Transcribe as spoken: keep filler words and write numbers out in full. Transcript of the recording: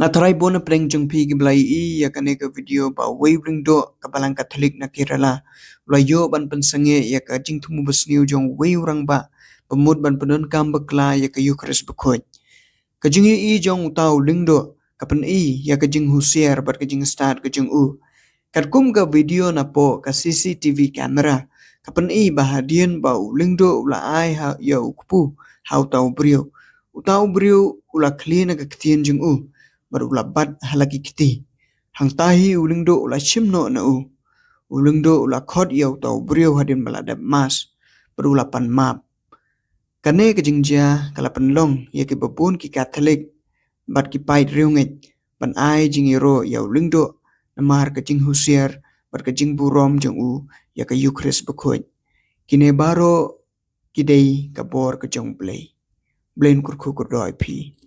Ka tharai bun na pdeng jong phi ki ba la ïohi ïa kane ka video ba uwei u lyngdoh ka balang Katholik na Kerala u la ïoh ban pynsangeh ïa ka jingthmu basniew jong uwei u rangbah ba mut ban pyndonkam bakla ïa ka Eucharist bakhuid. Ka jingïohi jong uta u lyngdoh ka pyni ïa ka jinghusiar bad ka jingstad ka jong u. Katkum ka video napoh ka C C T V camera ka pyni ba hadien ba u lyngdoh u la ai ha ïa u kpu ha uta u briew, uta u briew u la khlieh na ka ktien jong u bad u la bat ha la ki kti. Hangta hi u lyngdoh u la shim noh na u. U lyngdoh u la khot ïa uta u briew hadien ba la dep mass bad u la pan map. Kane ka jingjia ka la pynlong ïa ki babun ki Katholik bad ki paid riewngeit ban ai jingïaroh ïa u lyngdoh namar ka jinghusiar bad ka jingburom jong u ïa ka Eucharist bakhuid. Kine baroh ki dei ka bor ka jong U Blei. Blei un kyrkhu kyrdoh ïa phi.